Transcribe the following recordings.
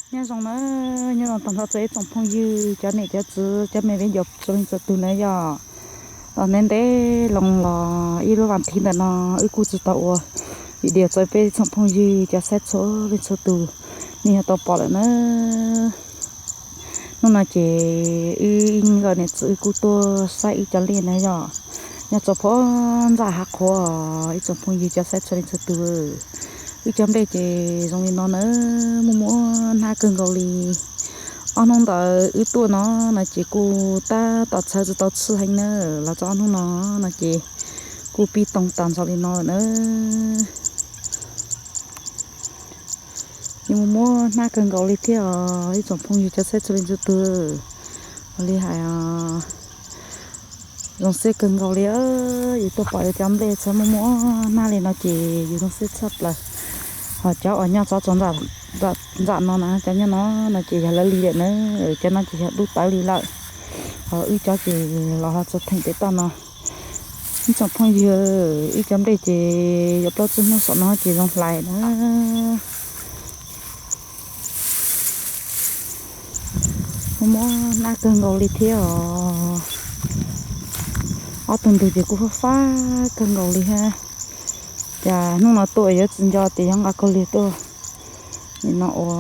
Nyob zoo na, nyob zoo tag nrho txog ib tsoom phooj ywg, cov niam cov txiv, cov me viv ncaus txhua leej txhua tus na yom. Ntev ntev los los ib lub vas thiv ntawm no wb kuj tsis tau ua video txog peb tsoom phooj ywg cov saib txhua leej txhua tus, nej yog tau pom lawm na. Hnub no ces wb nkawm niam txiv wb kuj tuaj saib wb cov nplej na yom. Nyob txog puag ntxa hav qhuav, ib tsoom phooj ywg cov saib txhua leej txhua tus, wb cov nplej ces zoo li no na, muaj muaj hnab kawg nkaus li. Ob hnub ntawd wb tuaj no no ces kuj tab tom txhawv tsis tau txhij heev na, los txog ob hnub no no ces kuj pib too tas nrho li no lawm na. Yeej muaj muaj hnab kawg nkaus li thiab os ib tsoom phooj ywg cov saib txhua leej txhua tus. Ua li hais zoo siab kawg nkaus li, yus tuaj pom yus cov nplej txhawv muaj muaj hnab li no ces yus zoo siab tshaj plaws. Ho cov uas nyob txog ntawm no na, cov nyob no no ces yog lawv li lawm na, cov no ces yog dub tawv li lawm. Ho wb cov ces los ho txog theem pem toj no. Ib tsoom phooj ywg, wb cov nplej ces yuav plaub tsib hnub saum no ces zoo hlais na. Muaj muaj hnab kawg nkaus li thiab os. Ob tug ntug ces kuj fab fab kawg nkaus li thiab. Cas hnub no tuaj yuav tsis nco tias yog nqa kaug liag tuaj, nim no ua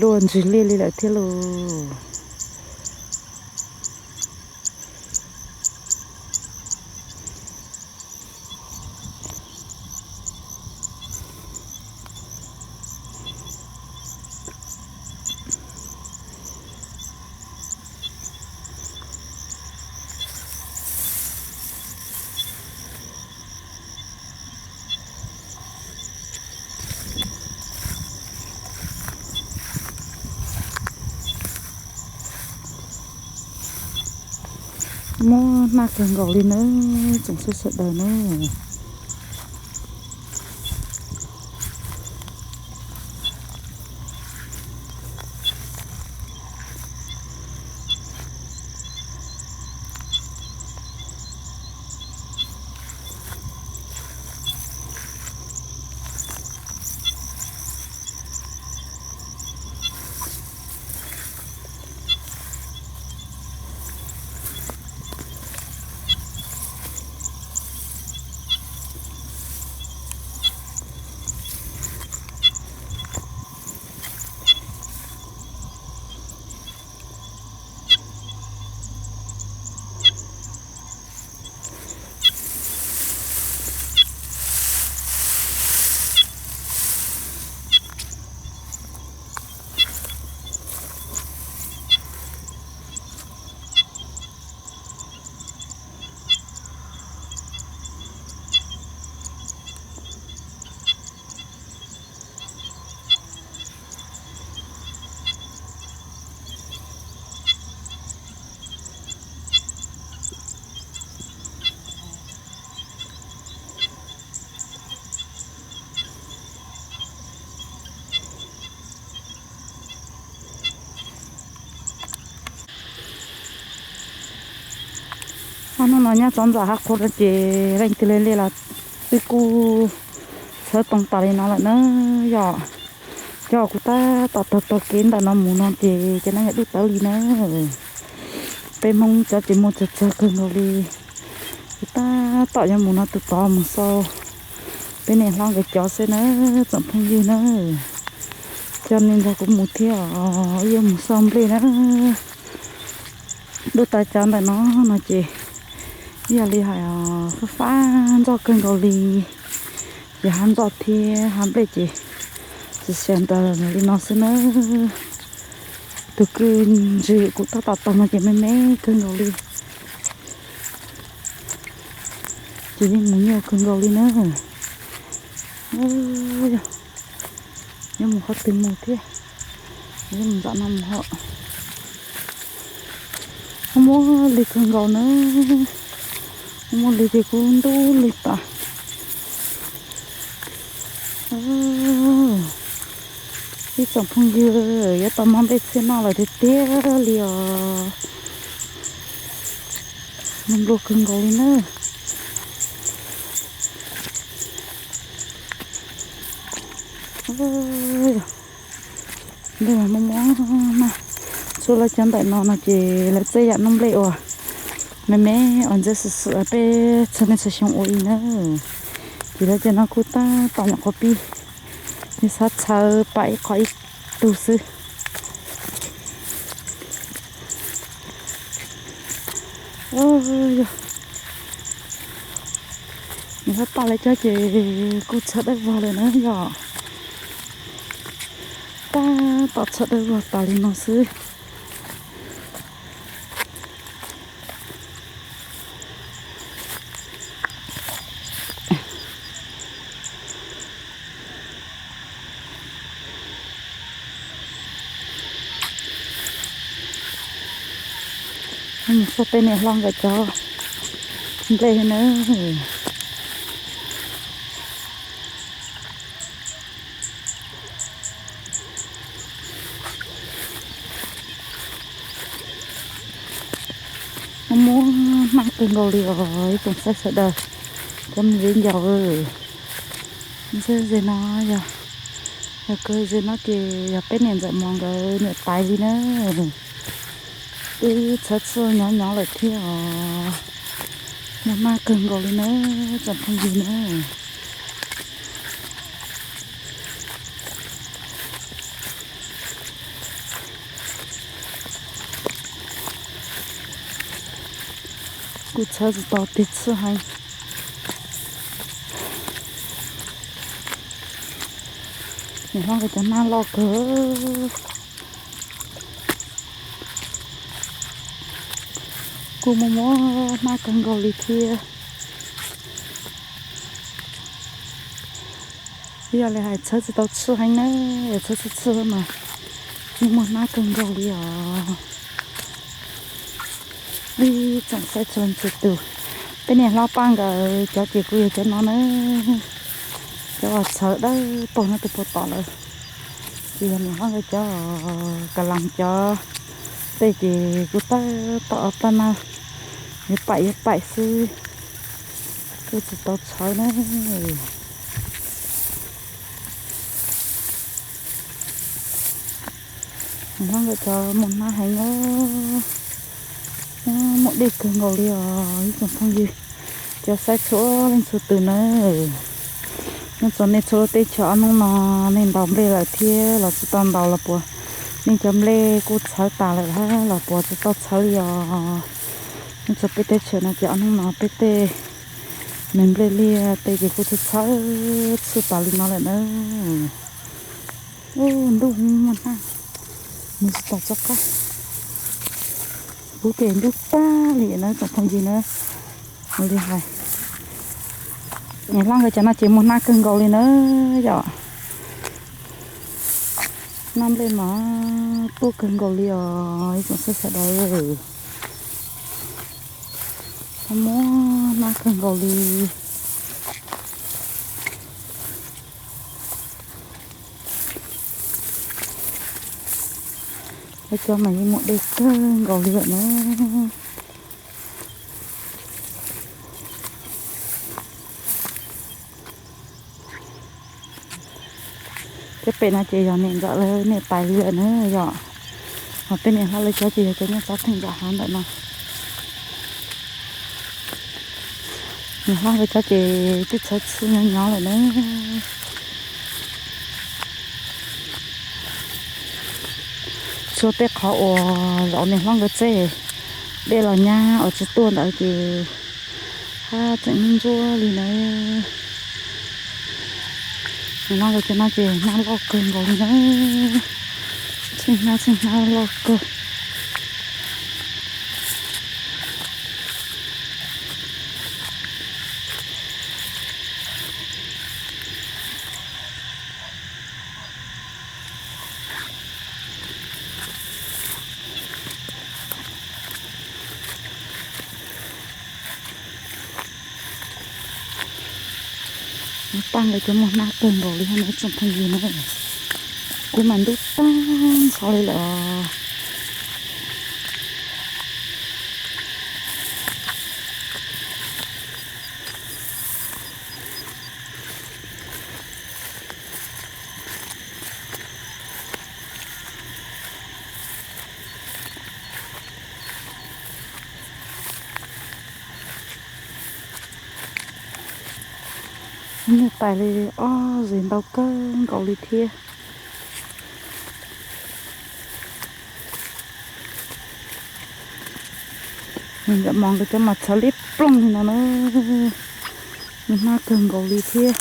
luaj ntsig liaj li lawm thiab lauj. Muaj hnab kawg nkaus li nawb tsoom saib sawv daws na. Ob hnub no nyob txog ntawm hav qhuav no ces leej twg li li los twb kuj txhawv toog tas li no lawm na yom. Cov kuv tab tom taug taug kev ntawm no mus no ces cov no yog dub tawv li na. Peb Hmoob cov ces muaj tsawg tsawg kawg nkaus li. Kuv tab tom yuav mus no tus tod mus xauj peb niam hlob nkawd cov xwb na, tsoom phooj ywg na. Coj nej nrog kuv mus thiab os, yuav mus xauj nplej na. Dub tawv cov ntawm no no ces ib yam li hais fab fab ntxoj kawg nkaus li. Ces hav ntxoj thiab hav nplej ces tsis xyaw nrawm li no xwb na. Tus kwj ntswg kuv tab tom taug no ces me me kawg nkaus li. Ces yeej mus nyuaj kawg nkaus li na. Yog, yuav mus qhov twg mus thiab, yuav mus nram no mus hos. Muaj muaj li kawg nkaus na, muaj muaj li ces kuj ntub li tas. Ib tsoom phooj ywg, yuav tau mob nplej txhiaj noj lawm tiag tiag li os. Nplua kawg nkaus li na. Nplej mas muaj muaj na, txhua lawv cov ntawm no no ces lawv txawj yam noj nplej uas me me uas ntxeev xwm xwm peb txhua niaj txhua xyoo ua li na. Ces lawv cov no kuj tab tom nyuam qhuav pib, yog xav txhawv pam ib qho ib tug xwb. Yog nws hab paj lawv cov ces kuj txhawv dawb vog lawm na yom. Tab tom txhawv dawb vog tas li no xwb. Mus xauj tej niam hlob nkawd cov nplej na. Muaj muaj hnab kawg nkaus li os ib tsoom saib sawv daws, cov me viv ncaus. Ntxawg ze no yog, yog kawg ze no ces yog peb niam ntxawm mos nkawd niam tais li na. Twb txhawb txhij nyob nyob lawm thiab os. Muaj hnab kawg nkaus li na, tsoom phooj ywg na. Kuj txhawb tsis tau tiag txhij heev. Niam hlob nkawd cov hnab loj kawg. Kuj muaj muaj hnab kawg nkaus li thiab. Yog li hais txhawb tsis tau txhij heev na, txhawb txhij txhij mas muaj muaj hnab kawg nkaus li os. Ib tsoom saib txhua leej txhua tus, peb niam hlob paj nkawd cov ces kuj yog cov no na, cov uas txhawv dawb paug no tus puag tom lawm. Ces yog niam hlob nkawd cov kas las cov tej ces kuj tab tom paj na, yuav paim yuav paim xwb, kuj tsis tau txhawv na. Niam hlob nkawd cov muaj hnab heev os. Muaj dej kawg nkaus li os ib tsoom phooj ywg, cov saib txhua leej txhua tus na. Nyob txog nej txhua lub teb chaws ob hnub no, nej ntaus nplej lawm thiab los tsis tau ntaus los puas, nej cov nplej kuj txhawv tas lawm hab los puas tsis tau txhawv li os. Nyob txog peb teb chaws no ces ob hnub no peb tej neeg nplej liaj tej ces kuj txhawv txhwj tas li no lawm na. Ub, ntuj muaj hnab, mus tsis tau txoj qab. Kuv ces ntuj tag li na tsoom phooj ywg na. Ua li hais, niam hlob nkawd cov no ces muaj hnab kawg nkaus li na yom. Hnab nplej mas tuaj kawg nkaus li os ib tsoom saib sawv daws. Muaj hnab kawg nkaus li. Lawv cov mas yeej muaj dej kawg nkaus li lawm na. Tej pem no ces yog niam ntxawm lawv niam tais li lawm na yom. Ho peb niam hlob lawv cov ces yog cov nyob tsob theej nram hav ntawm no. Niam hlob nkawd cov ces twb txhawv txhwj nyob nyob lawm na. Txhua tej qhov uas zov niam hlob nkawd txej dej los nyab uas tsis tuaj ntawd ces hab tseem ntsuab li na. Niam hlob nkawd cov no ces hnab loj kawg nkaus li na. Tsheej hnab tsheej hnab loj kawg. Paj nkawd cov muaj hnab kawg nkaus li hab na tsoom phooj ywg na. Kuv mas ntuj tag nrho li lawm os. Niag tais li ob zes ntau kawg nkaus li thiab. Nws ntawm mos nkawd cov mas txhawv liab ploog li no na, nws hnab kawg nkaus li thiab.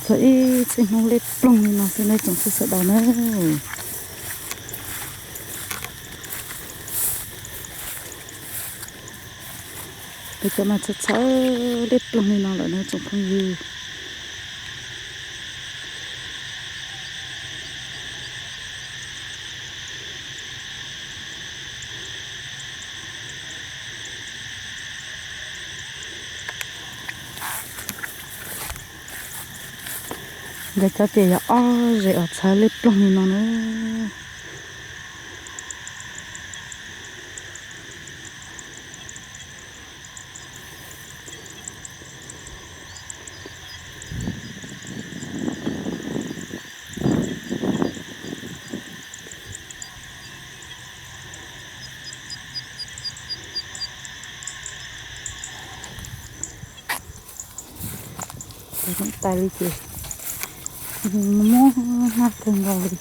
Txhawv ib txhij hnub liab ploog li no xwb nej tsoom phooj ywg sawv daws na. Nkawd cov mas txhawv txhawv liab ploog li no lawm na tsoom phooj ywg. Nkawd cov ces yog ob zes uas txhawv liab ploog li no na. Tais li ces muaj hnab kawg nkaus li.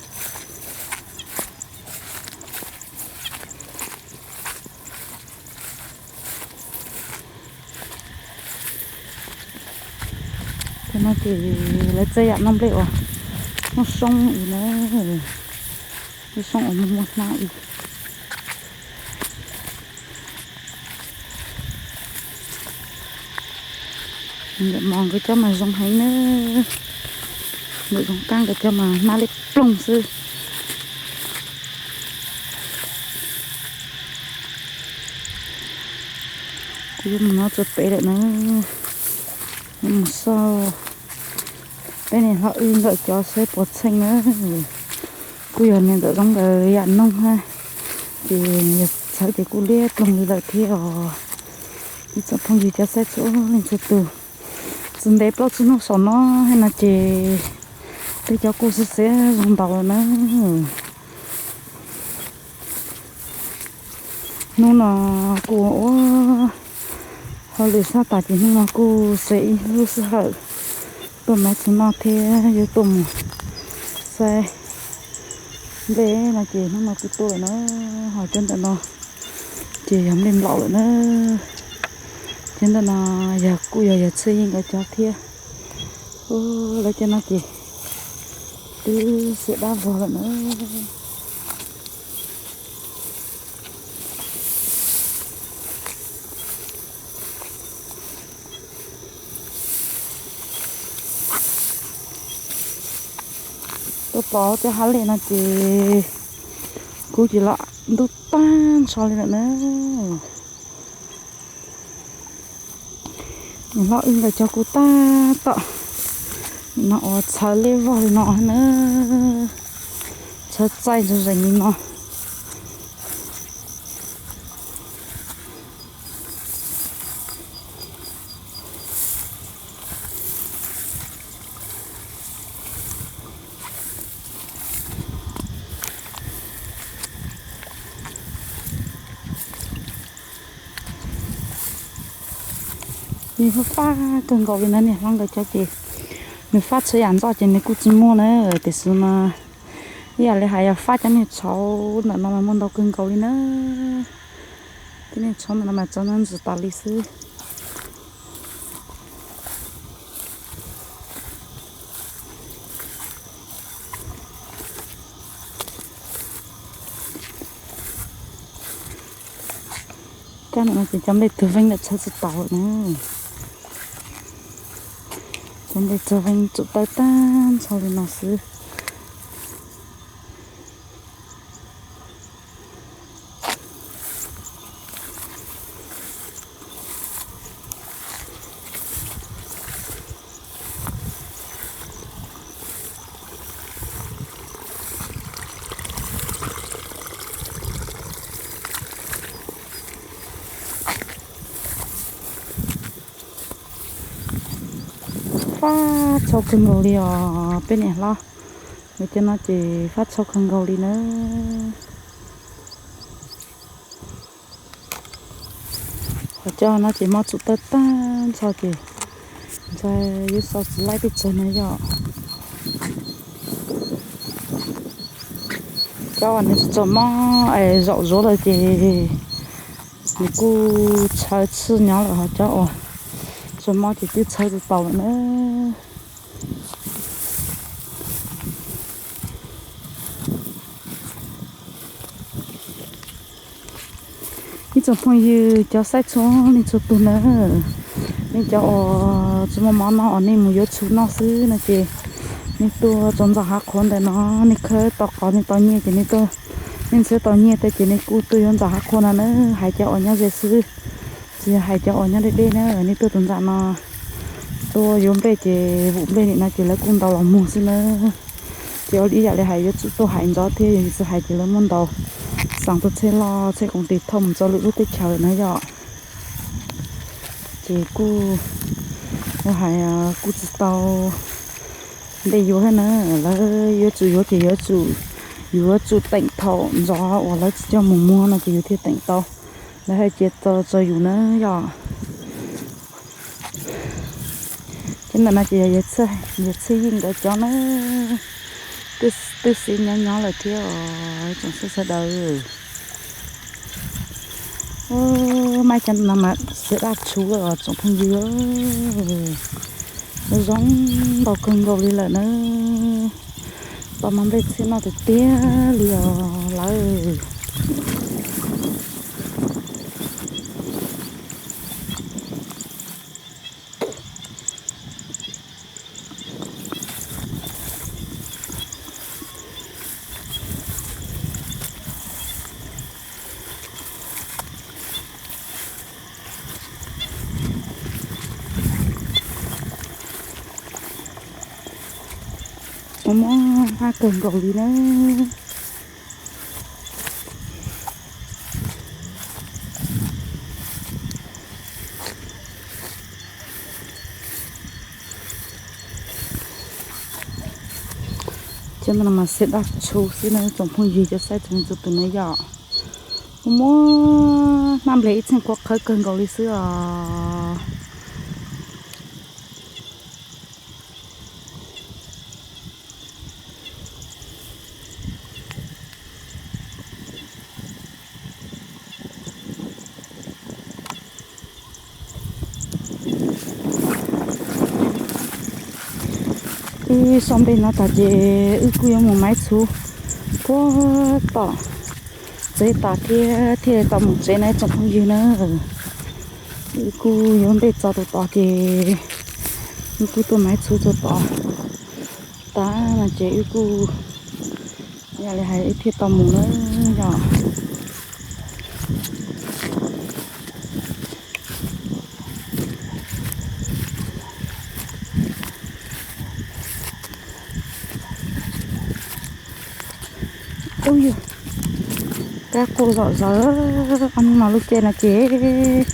Cov no ces lawv txawj yam noj nplej uas muaj soob ib na, muaj soob uas muaj muaj hnab ib. Ntawm mos nkawd cov mas zoo heev na, ntawm zoov kab nkawd cov mas hnab liab ploog xwb. Kuv yuav mus no tso pem lawm na, yuav mus xauj peb niam hlob wb nkawd cov saib puas txheej na. Kuj yog niag ntawm zoov ntawd yam noog hab, ces yog txhawv ces kuj liab ploog li lawm thiab os. Ib tsoom phooj ywg cov saib txhua leej txhua tus, tsis ntev plaub tsib hnub saum no hab no ces peb cov kuj xiav xiav zoo ntaus lawm na. Hnub no kuj ua hauj lwm sab tas ces hnub no kuj xav ib lub sij hawm tuaj maiv txhuv noj thiab yuav tuaj mus saib nplej no ces hnub no kuj tuaj lawm na. Ho cov ntawm no ces yog nplej nplaum lawm na. Cov ntawm no yog kuj yog yawg Txhiaj Yeej nkawd cov thiab. Lawv cov no ces twb xiam dab vog lawm na. Tuaj pom cov hav liaj no ces kuv ces los ntub tag nrho li lawm na. Niam hlob wb nkawd cov kuj tab tom no uas txhawv liab vog li no na, txhawv txaij ntsoog zeeg li no. Nws fab fab kawg nkaus li na, niam hlob nkawd cov ces nws fab txhua yam ntxoj ces nws kuj tsis muaj na, tiam sis mas ib yam li hais yog fab cov niag tshauv ntawm no mas muaj ntau kawg nkaus li na. Cov niag tshauv ntawm no mas txawv ntxwv tas li xwb. Kab no ces cov nplej tug veeb lawm txhawb tsis tau lawm na. Cov nplej tug veeb tsum tawb tag nrho li no xwb. Fab txhau kawg nkaus li os peb niam hlob. Nkawd cov no ces fab txhau kawg nkaus li na. Cov no ces mob txhum tawg tag nrho ces ntshai yuav so tsis laib pes tsawg no yom. Cov uas nws tsis tshua mob es zaum zuav lawm ces nws kuj txhawv txhij nyob lawm, ho cov uas tsis tshua mob ces twb txhawv tsis taus lawm na. Ib tsoom phooj ywg cov saib txhua leej txhua tus na, nej cov uas tsis muaj mob no uas nej mus yuav txhuv noj xwb no ces nej tuaj rau ntxo hav qhuav ntawm no, nej khawb tau qhov nej tau nyiaj ces nej tuaj, nej ntshiab tau nyiaj tas ces nej kuj tuaj yuav ntxo hav qhuav no na. Hais cov uas nyob ze xwb, tsis yog hais cov uas nyob deb deb na, nej tuaj tus ntxa no tuaj yuav nplej ces vum nplej nim no ces lawv kuj ntaus los muag xwb na. Ces ua li ib yam li hais yuav tsum tuaj hais ntxov thiab, yog tsis hais ces lawv muab ntaus xaas tus tsheb loj tsheb koom tis thauj mus txog lwm lub teb chaws lawm na yom. Ces kuj ua hais kuj tsis tau npe yuav thiab na, lawv yuav tsum yuav ces yuav tsum, yuav tsum teem thaum ntxov uas lawv tsis coj mus muag no ces yus thiaj teem tau, lawv hais cia tso yus na yom. Ces ntawm no ces yog yawg Txhiaj Yeej nkawd cov na, twb xiv nyob nyob lawm thiab os tsoom saib sawv daws. Maj cov no mas xiav daj tshuv os tsoom phooj ywg, zoo npaum kawg nkaus li lawm na. Tau mov nplej txhiab noj tiag tiag li os lawm. Mob hnab kawg nkaus li na. Cov no mas xiav daj tshuv xwb na tsoom phooj ywg cov saib txhua leej txhua tus na yom. Muab hnab nplej ib txheej qhuav qhawv kawg nkaus li xwb os. Wb so nplej no tas ces wb kuj yuav mus maib txhuv puag tom tsev tas thiab thiaj tau mus tsev na tsoom phooj ywg na. Wb kuj yuav nplej tso rau tod ces wb kuj tuaj maib txhuv rau tod tas no ces wb kuj yam li hais wb thiaj tau mus na yom. Ub yog kab quaj zom zaws, ob hnub no lub caij no ces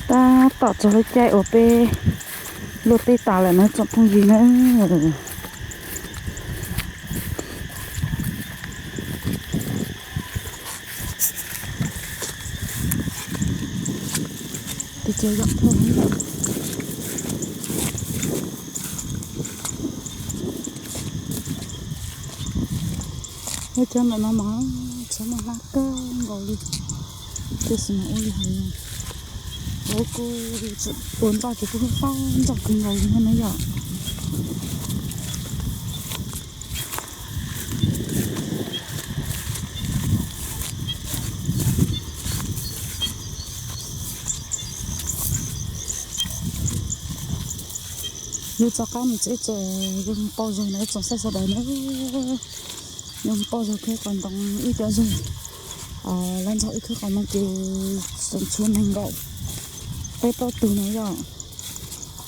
tab tom txog lub caij uas peb luaj teb tas lawm na tsoom phooj ywg na. Ua cov ntawm no mas txhob muaj hlab kawg nkaus li, tiam sis mas ua li hais lawv kuj tseem ua nroj ces kuj hlab nroj kawg nkaus li thiab na yom. Yus rov qab mus tsev ces yus pauj zog na tsoom saib sawv daws na, yus pauj zog khawb qos ntoo ib cov zog, lawv ntxog wb khawb qos ntoo ces tseem tshuav nees nkaum peb plaub tug na yom.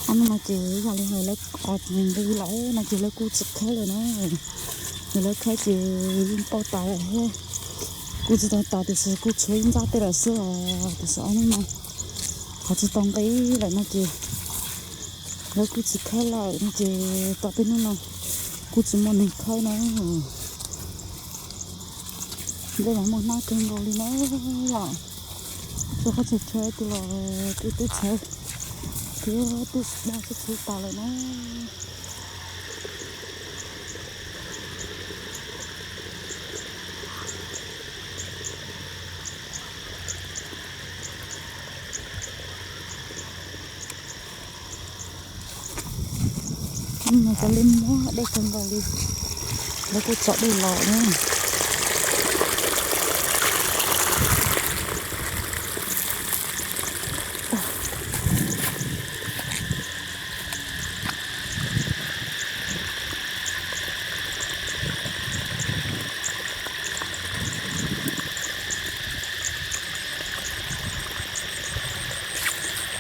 Ob hnub no ces yog li hais lawv qos nqi lawm no ces lawv kuj tsis khawb lawm na, yog lawv khawb ces yeej pauj tas lawm thiab. Kuj tsis tau tas tiam sis kuj tshuav ib nrab tej lawm xwb os, tiam sis ob hnub no qhov tsis tau nqi lawm no ces lawv kuj tsis khawb lawm no ces tom tej hnub no kuj tsis muaj neeg khawb na. Nplej mas muaj hnab kawg nkaus li na yom. Rau qhov txhua txhua tus los twb teb txhawv, twb teb daj teb txhawv tas lawm na. Cov li muab dej kawg nkaus li, lawv kuj tsom dej los na.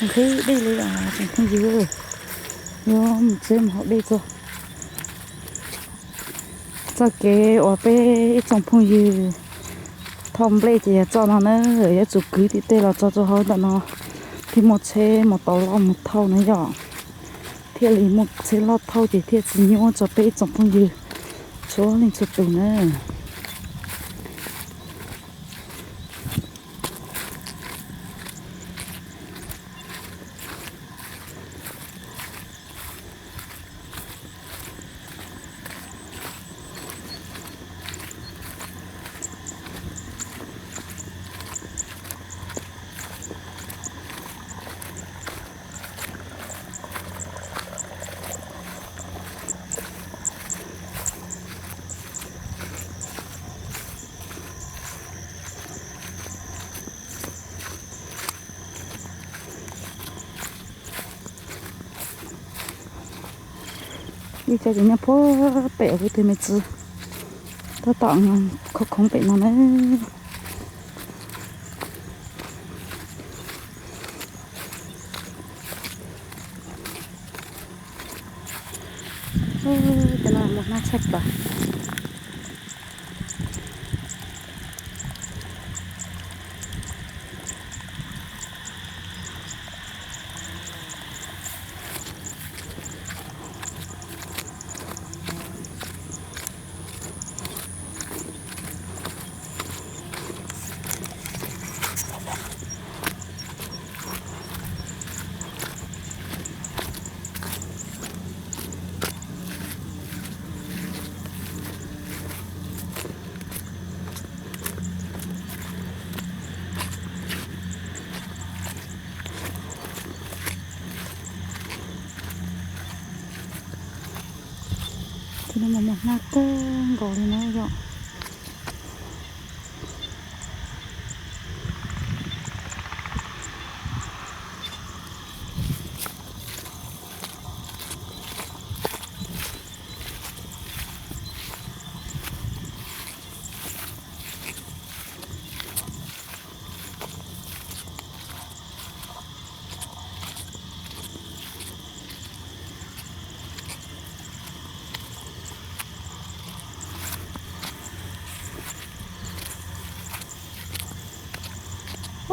Nqhis dej li os tsoom phooj ywg, yuav mus txog mus haus dej txog. Txoj kev uas peb ib tsoom phooj ywg thauj nplej ces yog txoj no na, yuav tsum kwv tim tej los txog rau hauv ntawm no thiaj muaj tsheb mus tau loj mus thauj na yom. Thiaj li muaj tsheb loj thauj ces thiaj tsis nyuaj txog peb ib tsoom phooj ywg txhua leej txhua tus na. Ib co ces nyob puag pem kuv tus me txiv, tab tom khoov khoov pem no na. Cov no muaj hnab tshaj plaws. Tus no mas muaj hnab kawg nkaus li na yom.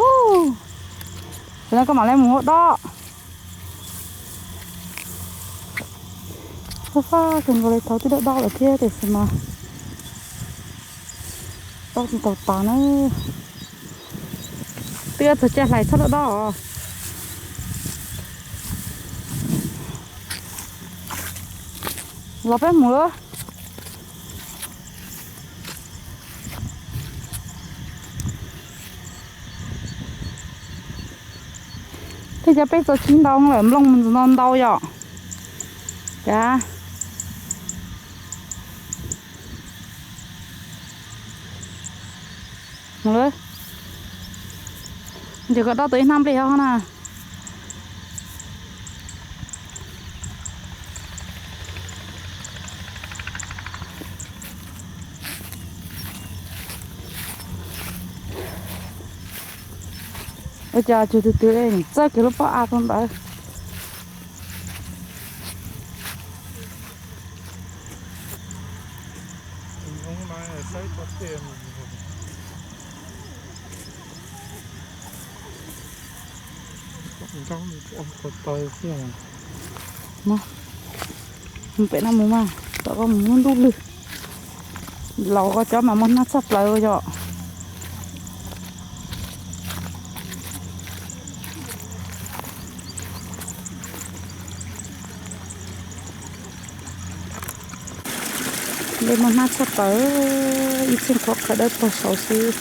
Ub, no koj mam li mus ua doj. Fab fab kawg nkaus li, thaum twb dawb dawb lawm thiab tiam sis mas doj tsis tau tas na. Twb yuav txog caij hlais txhob dawb dawb os. Los peb mus lawm. Tej cas peb txo tsis ntau lawm, nplooj ntxim no ntau yom. Cas mus lawm. Ces koj dob tau ib hnab nplej hov na. Ua cas tsuas tus twg txawb kiag lub pob av rau ntawd. Mus pem no mus mas, tom koj mus muab ntuj lwg. Laus ko cov mas muaj hnab tshaj plaws yom. Muaj hnab tshaj plaws, ib txhij qhuav qhawv dawb paug saud xwb.